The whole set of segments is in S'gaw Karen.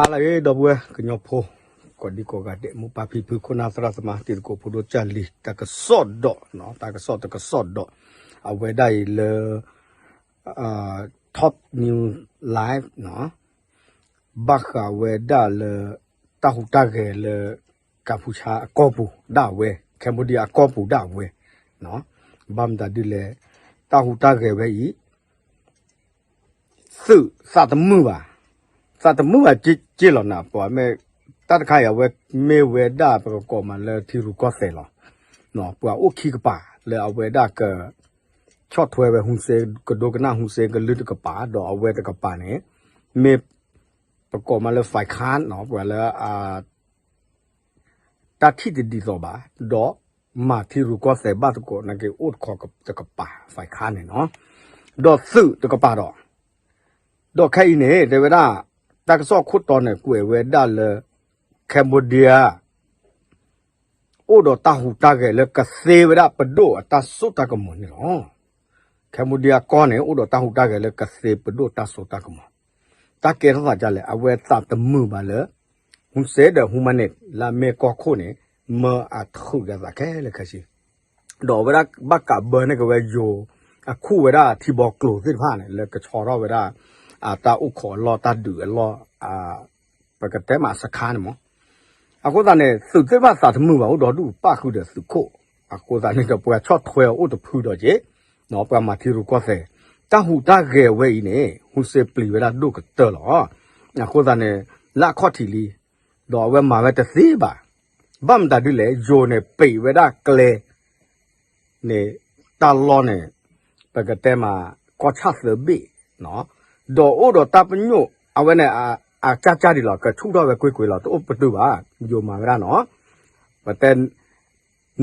ဟါလၢအဂ့ၤ ဒီပုၢ်ဝဲၢ်ကညီဖိ ကိးဒံကိးဂၤဒဲး မိၢ်ပၢ်ဖံဖု ခိၣ်နၢ်သရၣ်သမါ တံၤသကိးဖိဒိၣ်ကၢ်လံၤ တၢ်ကစီၣ်ဒီး တၢ်ကစီၣ်တကစီၣ်ဒီး အဝဲဒၣ်အံၤလၢ Top News Live ဘၣ်ဃးဝဲဒၣ်လၢ တၢ်ဟူးတၢ်ဂဲၤလၢ ကၣ်ဖူဆါအကီၢ်ပူၤဒၣ်ဝဲ Cambodia အကီၢ်ပူၤဒၣ်ဝဲ ဘၣ်မတၤဒ်လဲၣ် တၢ်ဟူးတၢ်ဂဲၤဝဲအံၤ သုးသးတမုာ်ဘၣ်, သးတမုာ်ဘၣ်က့လီၤနၤ ပှၤမ့ၢ် တၢ်တခါအံၤ အဝဲမ့ၢ်ဝဲဒၣ်ပကကိးမးလၢထံရူၢ်ကီၢ်သဲးလီၤ. ပှၤအိၣ်ခံကပၤလၢအဝဲဒၣ်က ဆီၣ်ထွဲဝဲ ဟူစ့ ကဒိကနၣ်ဟူစ့ကလုၢ်တကပၤ ဒီးအဝဲတကပၤန့ၣ် မ့ၢ်ပကိးမးလၢ ဖဲခါ ပှၤလၢ တၢ်ထံၣ်တဒ်သိးဘၣ် ဒီးမၤထံရူၢ်ကီၢ်သဲးဘၣ်သကိး နာ်က့အိၣ်တခီတကပၤ ဖဲခါန့ၣ်နီၤ ဒီးသုးတကပၤဒီး ဒီးခဲအံၤန့ၣ် တဲဝဲဒၣ် တၢ်ကစီၣ်ခိၣ်တီန့ၣ် ကွဲးဝဲဒၣ်လၢ Cambodia အိၣ်ဒီးတၢ်ဟူးတၢ်ဂဲၤလၢကသ့ဝဲဒၣ်ပဒိၣ်အတၢ်စိတၢ်ကမီၤန့ၣ်လီၤ. Cambodia ကီၢ်န့ၣ် အိၣ်ဒီးတၢ်ဟူးတၢ်ဂဲၤလၢကသ့ပဒိၣ်တၢ်စိတၢ်ကမီၤ တၢ်ကဲထီၣ်သးဒ်လဲၣ် အဝဲသးတမုာ်ဘၣ်လၢ ဟူစ့ဒီး ဟူမန့ၣ် လၢအမ့ၢ်ကီၢ်ခိၣ်န့ၣ် မၢအထုးဒီးသးခဲလၢာ်ခဲဆ့ ဒီးအဝဲဒၣ်ဘၣ်ကးဘၢန့ၢ်က့ၤဝဲယိၤ အခူၣ်ဝဲဒၣ်ထံဘီကျိၤသ့ၣ်တဖၣ်န့ၣ် လၢကဆီထီၣ်ဝဲဒၣ် အတၢ်အိၣ်ခိးအလီၢ် တၢ်ဒုးအလီၢ် ပကတဲမးအစခါန့ၣ်မး အဃိသတးန့ၣ် သုးသ့ၣ်တဖၣ်သးတမုာ်ဘၣ် အိၣ်ဒီဒူၣ်ပၣ်ဃုာ်ဒီးသုးခိၣ် အဃိသတးန့ၣ်ဒီး ပှၤဆီၣ်ထွဲအီၤအိၣ်တဖုဒီးက့ၤ ပှၤမၤထံရူၢ်ကီၢ်သဲး တၢ်ဟူးတၢ်ဂဲၤဝဲအံၤန့ၣ် ဟူစ့ပျံၤဝဲဒၣ်ဒိၣ်ကတၢၢ်လီၤ. အဃိသတးန့ၣ် လၢအခီၣ်ထံးလံ ဒီးအဝဲမၤဝဲတသ့ဘၣ်. ဘၣ်မတၤဒ်လဲၣ် ယိၤန့ၣ် ပံးဝဲဒၣ်ကျဲ န့ၣ် တၢ်လီၢ်န့ၣ် ပကတဲမး ကီၢ်ဆၣ်သၢဘ့ၣ် ဒီးအိၣ်ဒီးတၢ်ပညိၣ် အဝဲန့ၣ် အကၢ်ကၢ်ဒ်လီၤ ကဆူၣ်ထီၣ်ဝဲကွ့ၢ်ကွ့ၢ်လီၤ တအိၣ်ပတုာ်ဘၣ် ယိၤမၤဝဲဒၣ်နီၤ ပတဲ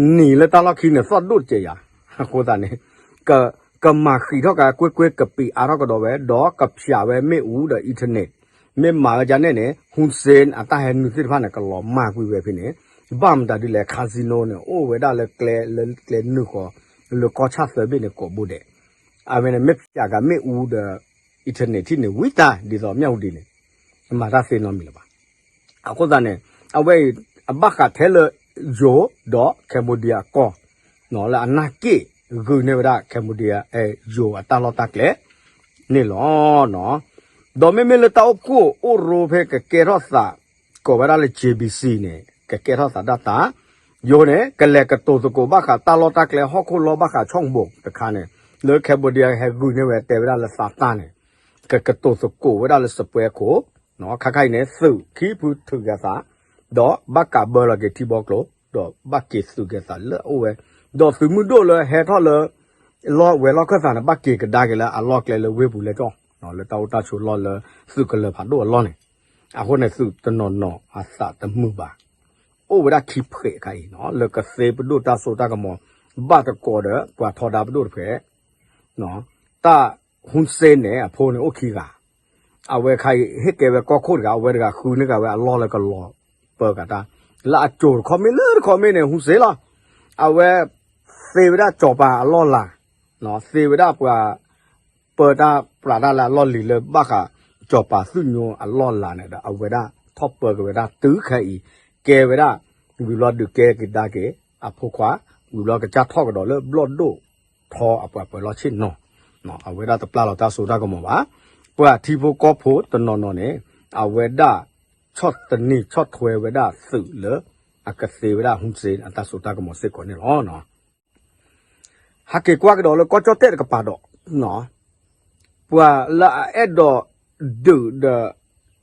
နံၤလၢတၢ်လီၢ်ခံန့ၣ် သီၣ်ဒိၣ်တကဲးယၤ အဃိသတးန့ၣ် ကမၤဃံးထီၣ်က့ၤကွ့ၢ်ကွ့ၢ် ကပံးအါထီၣ်ကဒီးဝဲ ဒီးကဖျးဝဲမ့ၣ်အူဒီး internet မ့ၢ်မၤဝဲဒ်န့ၣ်န့ၣ် ဟူစ့အတၢ်ဟဲနုာ်သ့ၣ်တဖၣ်န့ၣ် ကလီၤမၢ်ကွံာ်ဝဲဖဲန့ၣ် ဘၣ်မတၤဒ်လဲၣ် casino န့ၣ် အိၣ်ဝဲဒၣ်လၢကျဲလၢကျဲနုာ်ဃီ လၢကီၢ်ဆၣ်သၢဘ့ၣ်န့ၣ် ကိးဘိဒဲး အဝဲန့ၣ် မ့ၢ်ဖျးက့ၤမ့ၣ်အူဒီး internet ထံၣ်န့ၣ် ဝံတၢ် ဒ်သိးမၠၣ်ဝတံၤန့ၣ် မၤတၢ်သ့နီတမံၤလၢၤဘၣ်. အဃိသတးန့ၣ် အဝဲအံၤ အဘၣ်ဃးထဲလၢ ယိၤဒီး Cambodia အကီၢ် လၢအနၢ်က့ၣ်ဂုာ်န့ၢ်ဝဲဒၣ် Cambodia ယိၤအတၢ်လီၢ်တၢ်ကျဲန့ၣ်လီၤ. ဒီးမ့မ့ၢ်လၢတၢ်အိၣ်ဖှိၣ်အိၣ်ရိဖဲကကဲထီၣ်သး ကိးဝဲဒၣ်လၢ J B C န့ၣ် ကကဲထီၣ်သးဒၣ်တၢ် ယိၤန့ၣ် ကလဲၤကတိၤသကိးဘၣ်ဃးတၢ်လီၢ်တၢ်ကျဲဟီၣ်ခိၣ်လီၢ်ဘၣ်ဃး ဆီၣ်ဘိး တခါန့ၣ် လၢ Cambodia ဟဲဂုာ်န့ၢ်ဝဲတဲဝဲဒၣ်လၢသးတၢ်န့ၣ် ကကတိၤသကိးဝဲဒၣ်လၢစပွဲခိၣ် ခါခါအံၤန့ၣ် သုးခံဖုထုးက့ၤသး ဒီးဘၣ်ကးဘၢလီၤက့ၤထံဘီကျိၤ ဒီးဘၣ်က့ၤသုးက့ၤသးလၢအအိၣ်ဝဲ ဒီးသုးမုၢ်ဒိၣ်လၢဟဲထီၣ်လၢ လီၢ်ဝဲၤလီၢ်ခၢၣ်သးန့ၣ် ဘၣ်က့ၤကဒါက့ၤလၢအလီၢ်ကျဲလၢဝ့ၢ်ပူၤလဲၣ်ကီၢ် လၢတၢ်အိၣ်တၢ်ဆိးလီၢ်လၢသုးကလၢၤဖးဒိၣ်အလီၢ်န့ၣ် အဃိန့ၣ်သုးတနီၤနီၤအသးတမုာ်ဘၣ် အိၣ်ဝဲဒၣ်ခံဖှဲးခါအံၤ လၢကသ့ပဒိၣ်တၢ်စိတၢ်ကမီၤ ဘၣ်တကိးဒီးပှၤထီဒါပဒိၣ်တဖှဲး တၢ်ဟူစ့န့ၣ် အဖိန့ၣ်အိၣ်ခံဂၤ အဝဲခါအံၤ ဟ့ၣ်ကဲဝဲကီၢ်ခိၣ်တဂၤ အဝဲတဂၤဃုန့ၢ်က့ၤဝဲအလီၢ်လၢကလီၤပၢကးတၢ် လၢအစိၤတခီမ့ၢ်လၢတခီမ့ၢ်န့ၣ် ဟူစ့လီၤ အဝဲသ့ဝဲဒၣ်စီၤပၤအလီၢ်လၤ သ့ဝဲဒၣ်ပှၤ ပၢတၢ်ပြးတၢ်လၢအလီၢ်လံၤလၢဘၣ်ဃး စီၤပၤသူၣ်ညိအလီၢ်လၤန့ၣ်ဒီး အဝဲဒၣ်ထီၣ်ပၢက့ၤဝဲဒၣ်တုၤခဲအံၤ ကဲဝဲဒၣ် ဝံၤဘျီဒုးကဲကဒါက့ၤ အဖိခွါ ဝံၤဘျီကစၢ်ထီၣ်ကဒီးလၢဘျီၣ်ဒိၣ်ထီအပှၤပၢၤလီၢ်ဆ့ၣ်နီၤ အဝဲဒၣ်တပျၢ်လီၤတၢ်စိတၢ်ကမီၤဘၣ် ပှၤထံဖိကီၢ်ဖိတနီၤနီၤန့ၣ် အဝဲဒၣ်ဆီၣ်တနံၤဆီၣ်ထွဲဝဲဒၣ်သုးလၢ အကသ့ဝဲဒၣ်ဟူစ့အတၢ်စိတၢ်ကမီၤစ့ၢ်ကီးန့ၣ်လီၤ. ဟဲက့ၤကွၢ်ကဒီးလၢကီၢ်ကၠီၣ်တဲၣ်တကပၤဒီး ပှၤလၢအအဲၣ်ဒိးဒုးဒီး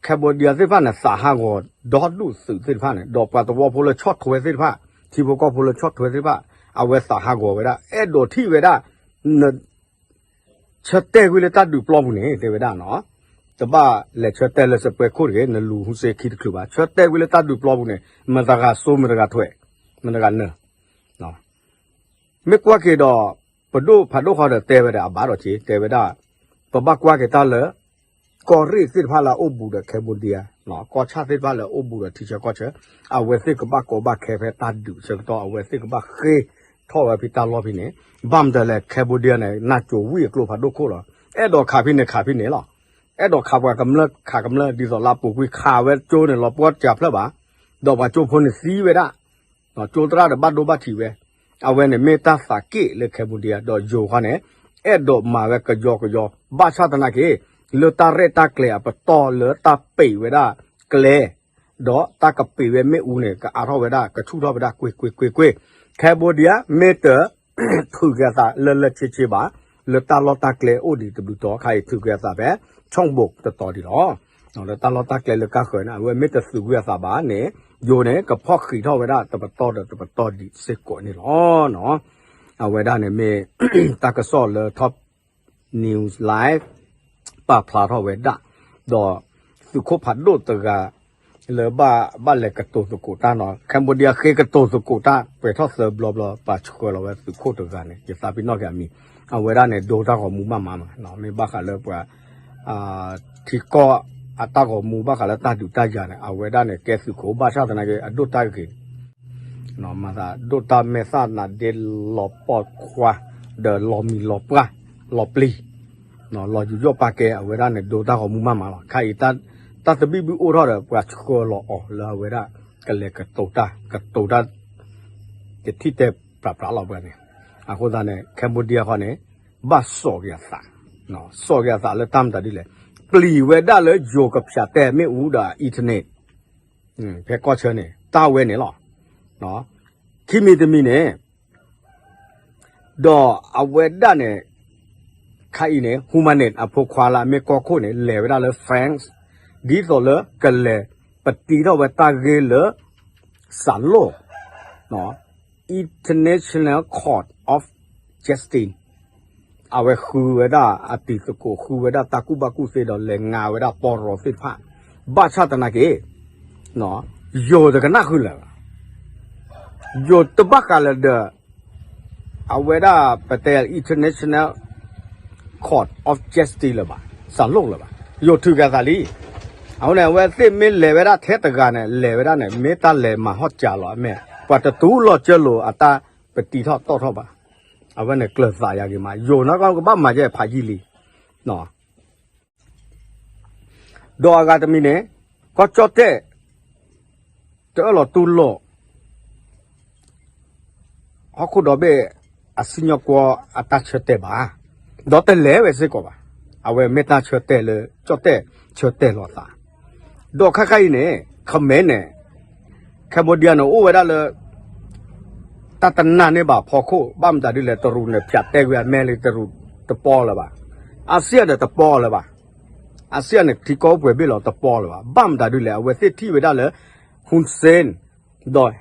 Cambodia သ့ၣ်တဖၣ်န့ၣ် သးဟးဂီၤဒီဒူၣ်သုးသ့ၣ်တဖၣ်န့ၣ် ဒီးပှၤသဝီဖိလၢဆီၣ်ထွဲသ့ၣ်တဖၣ် ထံဖိကီၢ်ဖိလၢဆီၣ်ထွဲသ့ၣ်တဖၣ် အဝဲသးဟးဂီၤဝဲဒၣ် အဲၣ်ဒိးထံၣ်ဝဲဒၣ် န ဆၢတဲာ်ကွံာ်လၢတၢ်ဒုးပျီပူၤန့ၣ် တဲဝဲဒၣ်နီၤ တဘၣ်လဲၤဆၢတဲာ်လၢစပွဲခိၣ်တဂ့ၤ နလူၤဟူစ့ခံတချုးဘၣ် ဆၢတဲာ်ကွံာ်လၢတၢ်ဒုးပျီပူၤန့ၣ် မတၤဂၤစိမတၤဂၤထွဲး မတၤဂၤနၢၤ မ့ၢ်ကွၢ်က့ၤဒီး ပဒိၣ်ဖးဒိၣ်ဃီဒီးတဲဝဲဒၣ်အဘၣ်ဒီးက့ၤ တဲဝဲဒၣ် ပဘၣ်ကွၢ်က့ၤတၢ်လၢ ကီၢ်ရ့ၣ်သ့ၣ်တဖၣ်လၢအအိၣ်ဘူးဒီး Cambodia ကီၢ်ဆၣ်သ့ၣ်တဖၣ်လၢအအိၣ်ဘူးဒီးထံဆၢကီၢ်ဆၢ အဝဲသ့ၣ်ကဘၣ်ကီဘၣ်ခဲဖဲတၢ်ဒုးဆၢကတီၢ် အဝဲသ့ၣ်ကဘၣ်ဃ့ထီၣ်ဝဲဖဲတၢ်လီၢ်ဖဲန့ၣ် ဘၣ်မတၤလဲၣ် Cambodia န့ၣ် နၢ်စိၤဝံၣ်အကျိဖးဒိၣ်ခိၣ်လီၤ အဲၣ်ဒိးခးဖဲန့ၣ်ခးဖဲန့ၣ်လီၤ အဲၣ်ဒိးခးပှၤကမျၢၢ်ခးကမျၢၢ် ဒ်သိးလၢအပူၤကွံာ်ခးဝဲကၠိန့ၣ် လီၤပှီၢ်တစှၤဖျၢၣ်ဘၣ်, ဒီးပှၤကၠိဖိန့ၣ်သံဝဲဒၣ်, ကၠိသရၣ်ဒီးဘၣ်ဒိဘၣ်ထံးဝဲ, အဝဲန့ၣ်မ့ၢ်တၢ်သးက့ၣ်လၢ Cambodia ဒီးယိၤခီန့ၣ် အဲၣ်ဒိးမၤဝဲကယီကယီ, ဘၣ်ဆၣ်သနာ်က့ လၢတၢ်ရဲၣ်တၢ်ကျဲၤအပတီၢ်လၢတၢ်ပံးဝဲဒၣ်ကျဲ ဒီးတၢ်ကပံးဝဲမ့ၣ်အူန့ၣ် ကအါထီၣ်ဝဲဒၣ် ကဆူၣ်ထီၣ်ဝဲဒၣ်ကွ့ၢ်ကွ့ၢ်ကွ့ၢ်ကွ့ၢ်, Cambodia မ့ၢ်တ ထုးက့ၤအသးလၢလၢဆ့ဆ့ဘၣ်, လၢတၢ်လီၢ်တၢ်ကျဲအိၣ်ဒံးတဘျုးတီၤ ခါအံၤထုးက့ၤအသးဖဲ ဆီၣ်ဘိးတတီၤဒံးလီၤ. လၢတၢ်လီၢ်တၢ်ကျဲလၢကါဃၢၤန့ၣ် အဝဲမ့ၢ်တသုးကွံာ်အသးဘၣ်န့ၣ် ယိၤန့ၣ် ကဖီၣ်ဃံးထီၣ်ဝဲဒၣ်တပတီၢ်ဒီးတပတီၢ်ဒံးစ့ၢ်ကီးန့ၣ်လီၤ. အဝဲဒၣ်န့ၣ်မ့ၢ် တၢ်ကစီၣ်လၢ Top News Live ပာ်ဖျါထီၣ်ဝဲဒၣ်, ဒီးသုးခိၣ်ဖးဒိၣ်တဂၤ လၢဘၣ်လဲၤကတိၤသကိးတၢ်နီၤ Cambodia ဃ့ကတိၤသကိးတၢ် ပှဲၤထီၣ်သၢဘျီဘျီ ပှၤဆှၢလီၤဝဲသုးခိၣ်တဂၤန့ၣ် ယသးပ့ၤနီၣ်က့ၤအမံၤ, အဝဲဒၣ်န့ၣ် ဒိတၢ်ဂီၤမူဘၣ်မးမး, မ့ၢ်ဘၣ်ဃးလၢပှၤ ထံကီၢ်အတၢ်ဂီၤမူဘၣ်ဃးလၢတၢ်ဒုးတၢ်ယၤန့ၣ် အဝဲဒၣ်န့ၣ် ကဲသုးခိၣ်ဘၣ်ဆၣ်သနာ်က့ အဒိၣ်တၢ်ဂ့ၤ မၤသးဒိၣ်တၢ်မဲာ်သၣ်နါဒ့ လီၤပီၢ်ခွါ ဒီးလီၤမံၤလီၤပှၢ် လီၤပျံၤ လီၤယူးယီၣ်ပာ်ကဲ အဝဲဒၣ်န့ၣ် ဒိတၢ်ဂီၤမူဘၣ်မးလီၤ. ခါအံၤ တၢ်သဘံၣ်ဘုၣ်အိၣ်ထီၣ်ဒီး ပှၤဆှၢလီၤအီၤလၢအဝဲဒၣ် ကလဲၤကတိၤတၢ် ကတိၤတၢ် ကထံၣ်တဲပြးပြးလီၤပှၤန့ၣ်, အဃိသတးန့ၣ် Cambodia ဃီန့ၣ် ဘၣ်စိာ်က့ၤအသး, စိာ်က့ၤအသးလၢတၢ်မတၤဒ်လဲၣ်, ပျံၤဝဲဒၣ်လၢယိၤကဖၠးတဲမ့ၣ်အူဒီး internet ဖဲကီၢ်ဆၢန့ၣ် တၢ်ဝဲန့ၣ်လီၤ. ခံမံၤတမံၤန့ၣ် ဒီးအဝဲဒၣ်န့ၣ် ခါအံၤန့ၣ် Hun Manet အဖိခွါလၢအမ့ၢ်ကီၢ်ခိၣ်န့ၣ် လဲၤဝဲဒၣ်လၢ France ဒ်သိးလၢကလဲၤပတံထီၣ်ဝဲတၢ်ဂ့ၢ်လၢ စးလိၣ် International Court of Justice အဝဲဃုဝဲဒၣ်အတံၤသကိး ဃုဝဲဒၣ်တၢ်ကူၣ်ဘၣ်ကူၣ်သ့ဒီးလဲၤငါဝဲဒၣ်ပီရီသ့ၣ်တဖၣ်, ဘၣ်ဆၣ်သနာ်က့ ယိၤတကနၣ်ဃုာ်လၢၤဘၣ်, ယိၤတဘၣ်ဃးလၢၤဒီး အဝဲဒၣ်ပတဲ International Court of Justice လၢၤဘၣ်, စးလိၣ်လၢၤဘၣ်, ယိၤထုးက့ၤအသးလံ. အဃိန့ၣ် အဝဲသ့ၣ်မ့ၢ်လဲၤဝဲဒၣ်ထဲတဂၤန့ၣ် လဲၤဝဲဒၣ်န့ၣ် မ့ၢ်တၢ်လဲၤမၤဟီၣ်စးလီၤအမဲာ်, ပှၤတတူၢ်လိာ်ကၢလိာ်အတၢ်ပတံထီၣ်တီၣ်ထီၣ်ဘၣ်. အဝဲန့ၣ်ကျၢၤသးယၤဂ့ၤမး ယိၤနီၢ်ကီၢ်ကဘၣ်မၤယဲဖးယံာ်လံ ဒီးအဂၤတမံၤန့ၣ် ကီၢ်ကၠီၣ်တဲၣ် တအၢၣ်လီၤတူၢ်လိာ် ဟီၣ်ခိၣ်ဒီဘ့ၣ်အစံၣ်ညီၣ်ကွီၢ်အတၢ်ဆၢတဲာ်ဘၣ်, ဒီးတလဲၤဝဲစ့ၢ်ကီးဘၣ်. အဝဲမ့ၢ်တၢ်ဆၢတဲာ်လၢကၠီၣ်တဲၣ်ဆၢတဲာ်လီၤသး, ဒီးခါခါအံၤန့ၣ် ခမဲန့ၣ် Cambodia န့ၣ် အိၣ်ဝဲဒၣ်လၢ တၢ်တနာ်န့ၢ်ဘၣ်ဖီခိၣ် ဘၣ်မတၤဒ်လဲၣ် တရူးန့ၣ် ဖၠးတဲကွံာ်အမဲာ်လံ တရူးတပီၢ်လၢၤဘၣ်, အါစံၣ်အၤဒီးတပီၢ်လၢၤဘၣ်, အါစံၣ်အၤန့ၣ် ထံကီၢ်အိၣ်ပှဲၤဘ့ၣ်လီၤ တပီၢ်လၢၤဘၣ်, ဘၣ်မတၤဒ်လဲၣ် အဝဲသ့ၣ်ထံၣ်ဝဲဒၣ်လၢ Hun Sen ဒီး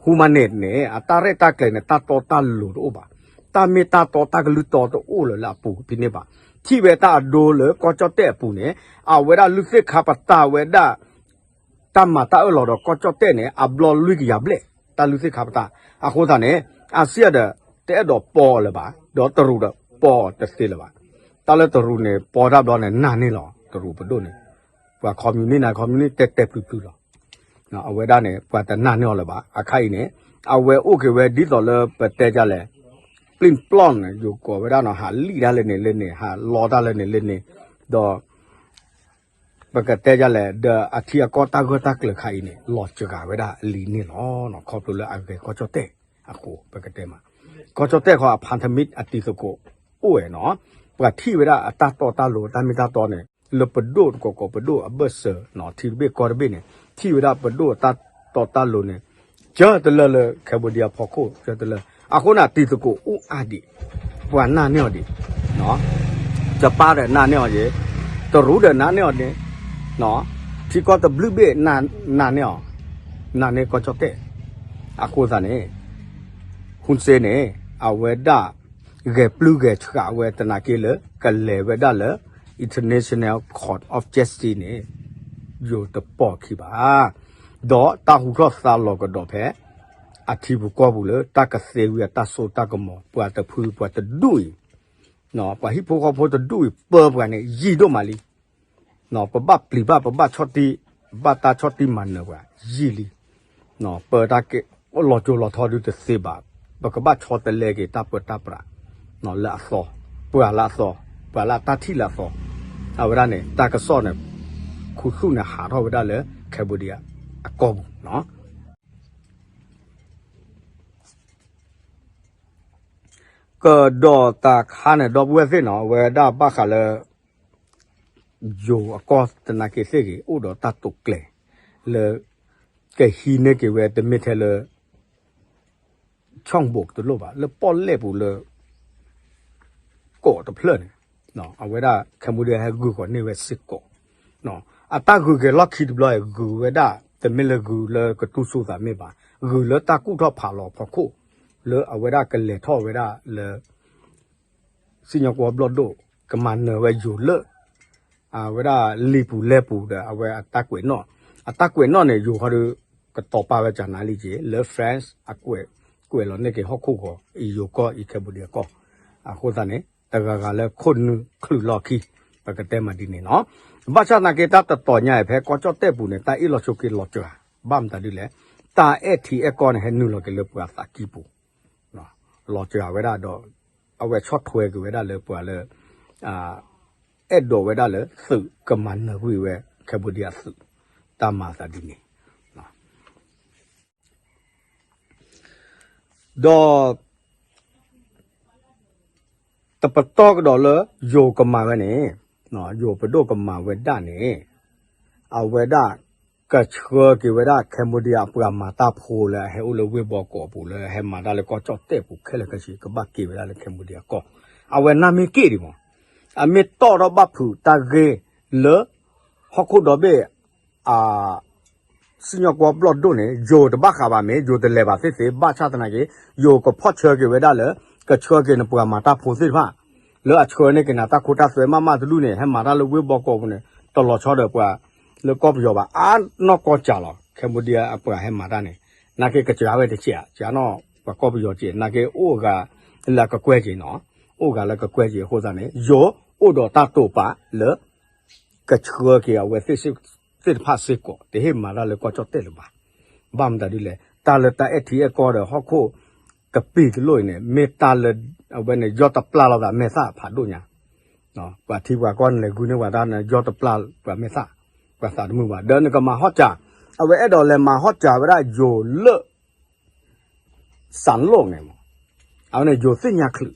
Hun Manet န့ၣ် အတၢ်ရဲၣ်တၢ်ကျဲၤန့ၣ် တၢ်တီတၢ်လိၤတအိၣ်ဘၣ်, တၢ်မ့ၢ်တၢ်တီတၢ်ကလုၢ်တီတအိၣ်လၢၤလၢအပူၤဖဲန့ၣ်ဘၣ်, ထံၣ်ဝဲတၢ်အဒိလၢကီၢ်ကၠီၣ်တဲၣ်အပူၤန့ၣ် အဝဲဒၣ်လုၢ်သ့ၣ်ခါပတာ်ဝဲဒၣ် တၢ်မၤတၢ်အၢၣ်လီၤဒီးကီၢ်ကၠီၣ်တဲၣ်န့ၣ် အဘျီလွံၢ်ကယၤဘျဲၣ် တၢ်လုၢ်သ့ၣ်ခါပတာ်, အဃိသတးန့ၣ် အါစံၣ်အၤဒီး တအဲၣ်ဒိးပီၢ်လၢၤဘၣ်, ဒီးတရူးဒီးပီၢ်တသ့လၢၤဘၣ်, တၢ်လၢတရူးန့ၣ် ပီၢ်တၢ်ဘျီန့ၣ် နာ်န့ၢ်လီၤ တရူးပဒိၣ်န့ၣ်, ပှၤ communist န့ၣ် communist တဲတဲပျုၤပျုၤလီၤ, အဝဲဒၣ်န့ၣ် ပှၤတနာ်န့ၢ်အီၤလၢၤဘၣ်, အခါအံၤန့ၣ် အဝဲအိၣ်က့ၤဝဲဒ်သိးလၢပတဲဒ်လဲၣ် ပျံၣ်ပျီၣ်န့ၣ် ယိၤကိးဝဲဒၣ်နီၤ ဟးလံၣ်တၢ်လၢန့ၣ်လၢန့ၣ် ဟးလီတၢ်လၢန့ၣ်လၢန့ၣ်, ဒီး ပကတဲဒ်လဲၣ် ဒီးအထံအကီၢ်တၢ်ဂၢၢ်တၢ်ကျၢၤခါအံၤန့ၣ် လီၤစှၤဝဲဒၣ်လံန့ၣ်လီၤ, ခီဖျိလၢအဂဲၤကီၢ်ကၠီၣ်တဲၣ်အဃိ ပကတဲမး, ကီၢ်ကၠီၣ်တဲၣ်ခီ အ พันธมิตร အတံၤသကိးအိၣ်ဝဲနီၤ, ပှၤထံၣ်ဝဲဒၣ်အတၢ်တီတၢ်လိၤ တၢ်မ့ၢ်တၢ်တီန့ၣ် လၢပဒိၣ်တကိးကိးပဒိၣ်အဘၢၣ်စၢၤနီၤ ထံတဘ့ၣ်ကီၢ်တဘ့ၣ်န့ၣ် ထံၣ်ဝဲဒၣ်ပဒိၣ်အတၢ်တီတၢ်လိၤန့ၣ် ကၢတလၢလၢ Cambodia ဖီခိၣ် ကၢတလၢ, အဃိန့ၣ် တံၤသကိးအိၣ်အါဒံး, ပှၤနာ်န့ၢ်အီၤဒံး, ကပၢ်ဒီးနာ်န့ၢ်အီၤယဲ, တရူးဒီးနာ်န့ၢ်အီၤန့ၣ်, ထံကီၢ်တဘျုးဘ့ၣ်နာ်န့ၢ်အီၤ, နာ်န့ၢ်ကီၢ်ကၠီၣ်တဲၣ်, အဃိသတးန့ၣ် Hun Sen န့ၣ် အဝဲဒၣ် ဂဲၤပျုၢ်ဂဲၤဆှးဝဲသနာ်က့လၢ ကလဲၤဝဲဒၣ်လၢ International Court of Justice န့ၣ် ယိၤတပီၢ်ခံဘၣ်, ဒီးတၢ်ဟူထီၣ်သါလီၤကဒီးဖဲ အထံပူၤကီၢ်ပူၤလၢတၢ်ကသ့ဝံၤအတၢ်စိတၢ်ကမီၤ ပှၤတဖုပှၤတဒူၣ်အံၤ, ပှၤဟံၣ်ဖိဃီဖိတဒူၣ်အံၤ ပၢပှၤန့ၣ် ယံာ်ဒိၣ်မးလံ ပဘၣ်ပျံၤဘၣ် ပဘၣ်ဆီၣ်တံၢ် ဘၣ်တၢ်ဆီၣ်တံၢ်မၤနၢၤပှၤ ယံာ်လံ, ပၢတၢ်ကဲ လီၤစိၤလီၤထီဒုတသ့ဘၣ်, ပကဘၣ်ဆီတလဲက့ၤတၢ်ပၢတၢ်ပြး လၢအသီ, ပှၤလၢအသီ, ပှၤလၢအတၢ်ထံၣ်လၢအသီ, အဝဲဒၣ်န့ၣ် တၢ်ကစီၣ်န့ၣ် ခူသူၣ်န့ၣ်ဟးထီၣ်ဝဲဒၣ်လၢ Cambodia အကီၢ်ပူၤနီၤ. ကဒီးတခါန့ၣ် ဒီပုၢ်ဝဲၢ်သ့ၣ်နီၤ အဝဲဒၣ်ဘၣ်ဃးလၢ ယိၤအကီၢ်သနာ်က့သ့ၣ်ဂ့ၤ အိၣ်ဒီးတၢ်တိာ်ကျဲၤ လၢ ကဟံးန့ၢ်က့ၤဝဲတမ့ၢ်ထဲလၢ ဆီၣ်ဘိးတလိၣ်ဘၣ် လၢပီၣ်လဲၣ်ပူၤလၢ ကိးတဖျၢၣ်န့ၣ် အဝဲဒၣ် Cambodia ဟဲဂုာ်ဃီၤန့ၢ်ဝဲစ့ၢ်ကီး အတၢ်ဂုာ်က့ၤလီၢ်ခံတဘျီ ဂုာ်ဝဲဒၣ် တမ့ၢ်လၢဂုာ်လၢကတူၢ်ဆူၣ်သးမ့ၢ်ဘၣ် ဂုာ်လၢတၢ်ကူၣ်ထီၣ်ဖးလီၤဖီခိၣ် လၢအဝဲဒၣ်ကလဲၤထီၣ်ဝဲဒၣ်လၢ စံၣ်ညီၣ်ကွီၢ်ဘျီၣ်ဒိၣ် ကမၤနၢၤဝဲယိၤလၢ အဝဲဒၣ်လံာ်ပူၤလဲၢ်ပူၤဒီး အဝဲအတၢ်ကွဲးနီၣ် အတၢ်ကွဲးနီၣ်န့ၣ် ယိၤဃီဒီး ကတီၤပာ်ဝဲကနၤလံက့ၤ လၢ France အကွဲး ကွဲးလီၤန့ၢ်က့ၤဟီၣ်ခိၣ်ဂီၤ အံၤယိၤကီၢ် အံၤ Cambodia ကီၢ် အဃိသတးန့ၣ် တဂၤဂၤလၢခိၣ်နူာ်ချုးလီၢ်ခံ ပကတဲမးဒ်န့ၣ်နီၤ. ဘၣ်ဆၣ်သနာ်က့ တၢ်တတီၤညါအံၤ ဖဲကီၢ်ကၠီၣ်တဲၣ်ပူၤန့ၣ် တၢ်အ့ၣ်လိာ်ဆိးက့လိာ်စှၤ ဘၣ်မတၤဒ်လဲၣ် တၢ်အဲၣ်ထံအဲၣ်ကီၢ်န့ၣ် ဟဲနုာ်လီၤက့ၤလၢပှၤသးကံၢ်ပူၤ လီၤစှၤဝဲဒၣ်ဒီး အဝဲဆီၣ်ထွဲက့ၤဝဲဒၣ်လၢပှၤလၢ အဲၣ်ဒိးဝဲဒၣ်လၢသုးကမၤနၢၤကွံာ်ဝဲ Cambodia သုး တၢ်မၤသးဒ်န့ၣ် ဒီး တပတီၢ်ကဒီးလၢ ယိၤကမၤဝဲန့ၣ် ယိၤပဒိၣ်ကမၤဝဲဒၣ်န့ၣ် အဝဲဒၣ် ကဆှၢက့ၤဝဲဒၣ် Cambodia အပှၤမၤတၢ်ဖိလၢအဟဲအိၣ်လၢဝ့ၢ်ဘီကီးအပူၤ လၢဟဲမၤတၢ်လၢကီၢ်ကၠီၣ်တဲၣ်ပူၤခဲလၢာ်ခဲဆ့ ကဘၣ်က့ၤဝဲဒၣ်လၢ Cambodia ကီၢ် အဝဲန့ၣ်မ့ၢ်က့ၤဒံးမး အမ့ၢ်တီၣ်ထီၣ်ဘၣ်ဖုးတၢ်ဂ့ၢ်လၢ ဟီၣ်ခိၣ်ဒီဘ့ၣ် အ စံၣ်ညီၣ်ကွီၢ်ဘျီၣ်ဒိၣ်န့ၣ် ယိၤတဘၣ်ဃးဘၣ်မ့ၢ် ယိၤတလဲၤဘၣ်သ့ၣ်သ့ၣ် ဘၣ်ဆၣ်သနာ်က့ ယိၤကဖီၣ်ဆၢက့ၤဝဲဒၣ်လၢ ကဆှၢက့ၤနပှၤမၤတၢ်ဖိသ့ၣ်တဖၣ် လၢအဆှၢန့ၢ်က့ၤနၤတၢ်ခိတၢ်သွဲမးမးတဒူၣ်န့ၣ် ဟဲမၤတၢ်လၢဝ့ၢ်ဘီကီးပူၤန့ၣ် တလီၤဆီဒီးပှၤ လၢကီၢ်ပယီၤဘၣ် အါနီၢ်ကီၢ်စၢ်လီၤ Cambodia အပှၤဟဲမၤတၢ်န့ၣ် နာ်က့ကစှၤဝဲတစဲး စှၤနီၢ် ပှၤကီၢ်ပယီၤစဲး နာ်က့အိၣ်ဂၤလၢကကွဲၢ်က့ၤနီၤ အိၣ်ဂၤလၢကကွဲၢ်က့ၤအဃိသတးန့ၣ် ယိၤအိၣ်ဒီးတၢ်တိာ်ပာ်လၢ ကဆှၢက့ၤအဝဲသ့ၣ်တဖၣ်စ့ၢ်ကီး တဟ့ၣ်မၤတၢ်လၢကီၢ်ကၠီၣ်တဲၣ်လၢၤဘၣ်. ဘၣ်မတၤဒ်လဲၣ် တၢ်လၢတၢ်အဲၣ်ထံအဲၣ်ကီၢ်ဒီးဟီၣ်ခိၣ် တပံၤတလိၣ်အံၤန့ၣ် မ့ၢ်တၢ်လၢ အဝဲန့ၣ် ယီၢ်တပျၢ်လိာ်သးမဲာ်သၣ်ဖးဒိၣ်ညါ ပှၤထံပှၤကီၢ်နလဲၤဂုာ်န့ၢ်ပှၤတၢ်န့ၣ် ယီၢ်တပျၢ်ပှၤမဲာ်သၣ် ပှၤသးတမုာ်ဘၣ် ဒီးနကမၤဟီၣ်စၢ် အဝဲအဲၣ်ဒိးလဲၤမၤဟီၣ်စၢ်ဝဲဒၣ်ယိၤလၢ စၣ်လိၣ်န့ၣ်မး အဝဲန့ၣ်ယိၤသ့ၣ်ညါချုး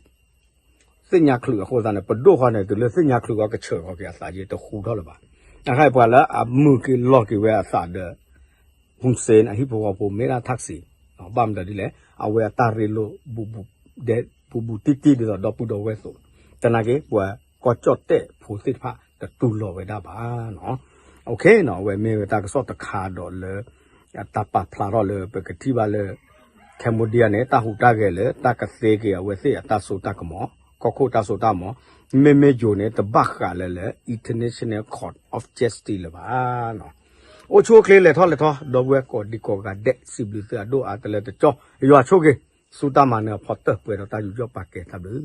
သ့ၣ်ညါချုးအဃိသတးန့ၣ် ပဒိၣ်ဃီန့ၣ် တုၤလၢသ့ၣ်ညါချုးဃီကဆၢၣ်ဃီက့ၤအသးယ့ၢ်တဃူထီၣ်လၢၤဘၣ်. အခဲအံၤပှၤလၢအမုာ်က့ၤလီၤက့ၤဝဲအသးဒီး Hun Sen အဟံၣ်ဖိဃီဖိမ့ၢ်ဒၣ်ထၣ်စံး ဘၣ်မတၤဒ်လဲၣ် အဝဲအတၢ်ရ့လိာ် ဒဲးဘူးဘူးတံၢ်တံၢ်ဒ်သိးဒီပုၢ်ဒီဝဲၢ်အသိး သနာ်က့ ပှၤကီၢ်ကၠီၣ်တဲၣ်ဖိသ့ၣ်တဖၣ်တတူၢ်လိာ်ဝဲဒၣ်ဘၣ်နီၤ. အဝဲမ့ၢ်ဝဲတၢ်ကစီၣ်တခါဒီးလၢ တၢ်ပာ်ဖျါထီၣ်လၢပကထံၣ်ဘၣ်လၢ Cambodia န့ၣ် တၢ်ဟူးတၢ်ဂဲၤလၢတၢ်ကသ့က့ၤအဝဲသ့ၣ်အတၢ်စိတၢ်ကမီၤ ကီၢ်ခိၣ်တၢ်စိတၢ်ကမီၤ မ့မ့ၢ်ယိၤန့ၣ် တဘၣ်ဃးလၢလၢ International Court of Justice လၢၤဘၣ် အိၣ်ဆူၣ်အိၣ်ချ့လဲၤထီၣ်လဲၤထီ ဒီပုၢ်ဝဲၢ်ကိးဒံကိးဂၤဒဲး စံးဘျုးသုအဒိၣ်အါတလၢတကၠီ ယွၤဆိၣ်ဂ့ၤ ဆူတၢ်မၤနၢၤအဖီတၢၢ်ပှဲၤဒီးတၢ်ယူးယီၣ်ပာ်ကဲတၢ်ဘျုး